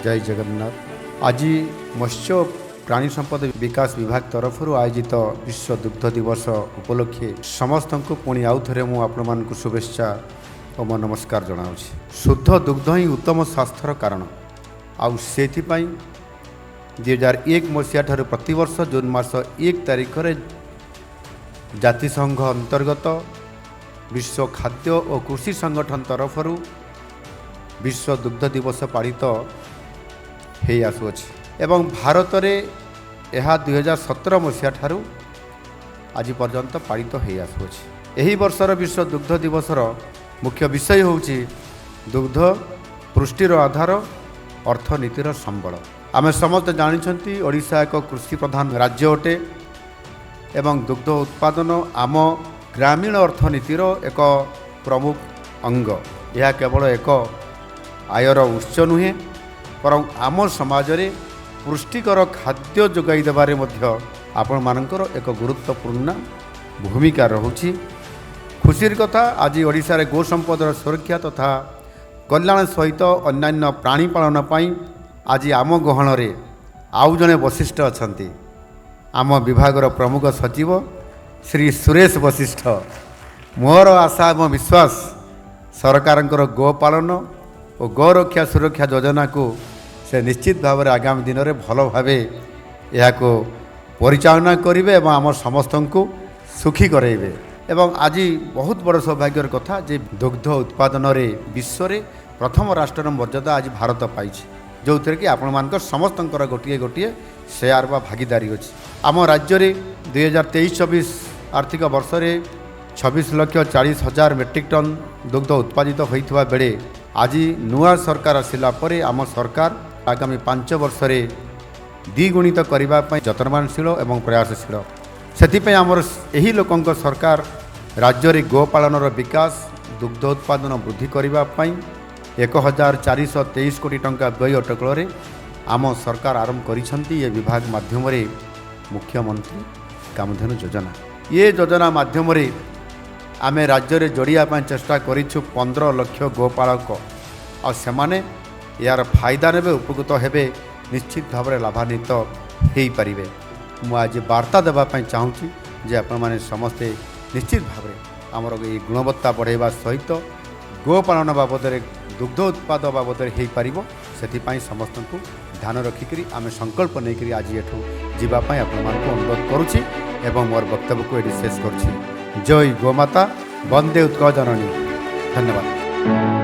ଜୟ ଜଗନ୍ନାଥ। ଆଜି ମତ୍ସ୍ୟ ଓ ପ୍ରାଣୀ ସମ୍ପଦ ବିକାଶ ବିଭାଗ ତରଫରୁ ଆୟୋଜିତ ବିଶ୍ୱ ଦୁଗ୍ଧ ଦିବସ ଉପଲକ୍ଷେ ସମସ୍ତଙ୍କୁ ପୁଣି ଆଉ ଥରେ ମୁଁ ଆପଣମାନଙ୍କୁ ଶୁଭେଚ୍ଛା ଓ ମୋ ନମସ୍କାର ଜଣାଉଛି। ଶୁଦ୍ଧ ଦୁଗ୍ଧ ହିଁ ଉତ୍ତମ ସ୍ୱାସ୍ଥ୍ୟର କାରଣ। ଆଉ ସେଥିପାଇଁ 2001 ମସିହା ଠାରୁ ପ୍ରତିବର୍ଷ ଜୁନ୍ ମାସ 1 ତାରିଖରେ ଜାତିସଂଘ ଅନ୍ତର୍ଗତ ବିଶ୍ୱ ଖାଦ୍ୟ ଓ କୃଷି ସଂଗଠନ ତରଫରୁ ବିଶ୍ୱ ଦୁଗ୍ଧ ଦିବସ ପାଳିତ ହେଇ ଆସୁଅଛି ଏବଂ ଭାରତରେ ଏହା 2017 ମସିହା ଠାରୁ ଆଜି ପର୍ଯ୍ୟନ୍ତ ପାଳିତ ହେଇ ଆସୁଅଛି। ଏହି ବର୍ଷର ବିଶ୍ୱ ଦୁଗ୍ଧ ଦିବସର ମୁଖ୍ୟ ବିଷୟ ହେଉଛି ଦୁଗ୍ଧ ପୁଷ୍ଟିର ଆଧାର, ଅର୍ଥନୀତିର ସମ୍ବଳ। ଆମେ ସମସ୍ତେ ଜାଣିଛନ୍ତି, ଓଡ଼ିଶା ଏକ କୃଷି ପ୍ରଧାନ ରାଜ୍ୟ ଅଟେ ଏବଂ ଦୁଗ୍ଧ ଉତ୍ପାଦନ ଆମ ଗ୍ରାମୀଣ ଅର୍ଥନୀତିର ଏକ ପ୍ରମୁଖ ଅଙ୍ଗ। ଏହା କେବଳ ଏକ ଆୟର ଉତ୍ସ ନୁହେଁ, ବରଂ ଆମ ସମାଜରେ ପୁଷ୍ଟିକର ଖାଦ୍ୟ ଯୋଗାଇ ଦେବାରେ ମଧ୍ୟ ଆପଣମାନଙ୍କର ଏକ ଗୁରୁତ୍ୱପୂର୍ଣ୍ଣ ଭୂମିକା ରହୁଛି। ଖୁସିର କଥା, ଆଜି ଓଡ଼ିଶାରେ ଗୋ ସମ୍ପଦର ସୁରକ୍ଷା ତଥା କଲ୍ୟାଣ ସହିତ ଅନ୍ୟାନ୍ୟ ପ୍ରାଣୀ ପାଳନ ପାଇଁ ଆଜି ଆମ ଗହଣରେ ଆଉ ଜଣେ ବଶିଷ୍ଠ ଅଛନ୍ତି, ଆମ ବିଭାଗର ପ୍ରମୁଖ ସଚିବ ଶ୍ରୀ ସୁରେଶ ବଶିଷ୍ଠ। ମୋର ଆଶା ଏବଂ ବିଶ୍ୱାସ, ସରକାରଙ୍କର ଗୋପାଳନ ଓ ଗୋରକ୍ଷା ସୁରକ୍ଷା ଯୋଜନାକୁ ସେ ନିଶ୍ଚିତ ଭାବରେ ଆଗାମୀ ଦିନରେ ଭଲ ଭାବେ ଏହାକୁ ପରିଚାଳନା କରିବେ ଏବଂ ଆମ ସମସ୍ତଙ୍କୁ ସୁଖୀ କରାଇବେ। ଏବଂ ଆଜି ବହୁତ ବଡ଼ ସୌଭାଗ୍ୟର କଥା ଯେ ଦୁଗ୍ଧ ଉତ୍ପାଦନରେ ବିଶ୍ୱରେ ପ୍ରଥମ ରାଷ୍ଟ୍ରର ମର୍ଯ୍ୟାଦା ଆଜି ଭାରତ ପାଇଛି, ଯେଉଁଥିରେ କି ଆପଣମାନଙ୍କର ସମସ୍ତଙ୍କର ଗୋଟିଏ ଗୋଟିଏ ସେୟାର ବା ଭାଗିଦାରୀ ଅଛି। ଆମ ରାଜ୍ୟରେ 2023-24 ଆର୍ଥିକ ବର୍ଷରେ 26,40,000 ମେଟ୍ରିକ୍ ଟନ୍ ଦୁଗ୍ଧ ଉତ୍ପାଦିତ ହୋଇଥିବା ବେଳେ ଆଜି ନୂଆ ସରକାର ଆସିଲା ପରେ ଆମ ସରକାର ଆଗାମୀ 5 ବର୍ଷରେ ଦ୍ୱିଗୁଣିତ କରିବା ପାଇଁ ଯତ୍ନବାନଶୀଳ ଏବଂ ପ୍ରୟାସଶୀଳ। ସେଥିପାଇଁ ଆମର ଏହି ଲୋକଙ୍କ ସରକାର ରାଜ୍ୟରେ ଗୋପାଳନର ବିକାଶ, ଦୁଗ୍ଧ ଉତ୍ପାଦନ ବୃଦ୍ଧି କରିବା ପାଇଁ 1423 କୋଟି ଟଙ୍କା ବ୍ୟୟ ଅଟକଳରେ ଆମ ସରକାର ଆରମ୍ଭ କରିଛନ୍ତି ଏ ବିଭାଗ ମାଧ୍ୟମରେ ମୁଖ୍ୟମନ୍ତ୍ରୀ କାମଧେନୁ ଯୋଜନା। ଏ ଯୋଜନା ମାଧ୍ୟମରେ ଆମେ ରାଜ୍ୟରେ ଯୋଡ଼ିବା ପାଇଁ ଚେଷ୍ଟା କରିଛୁ 15 ଲକ୍ଷ ଗୋପାଳକ। ଆଉ ସେମାନେ ଏହାର ଫାଇଦା ନେବେ, ଉପକୃତ ହେବେ, ନିଶ୍ଚିତ ଭାବରେ ଲାଭାନ୍ୱିତ ହୋଇପାରିବେ। ମୁଁ ଆଜି ବାର୍ତ୍ତା ଦେବା ପାଇଁ ଚାହୁଁଛି ଯେ ଆପଣମାନେ ସମସ୍ତେ ନିଶ୍ଚିତ ଭାବରେ ଆମର ଏଇ ଗୁଣବତ୍ତା ବଢ଼ାଇବା ସହିତ ଗୋପାଳନ ବାବଦରେ, ଦୁଗ୍ଧ ଉତ୍ପାଦ ବାବଦରେ ହୋଇପାରିବ, ସେଥିପାଇଁ ସମସ୍ତଙ୍କୁ ଧ୍ୟାନ ରଖିକରି ଆମେ ସଂକଳ୍ପ ନେଇକରି ଆଜି ଏଠୁ ଯିବା ପାଇଁ ଆପଣମାନଙ୍କୁ ଅନୁରୋଧ କରୁଛି ଏବଂ ମୋର ବକ୍ତବ୍ୟକୁ ଏଠି ଶେଷ କରୁଛି। ଜୟ ଗୋମାତା, ବନ୍ଦେ ଉତ୍କଳ ଜନନୀ। ଧନ୍ୟବାଦ।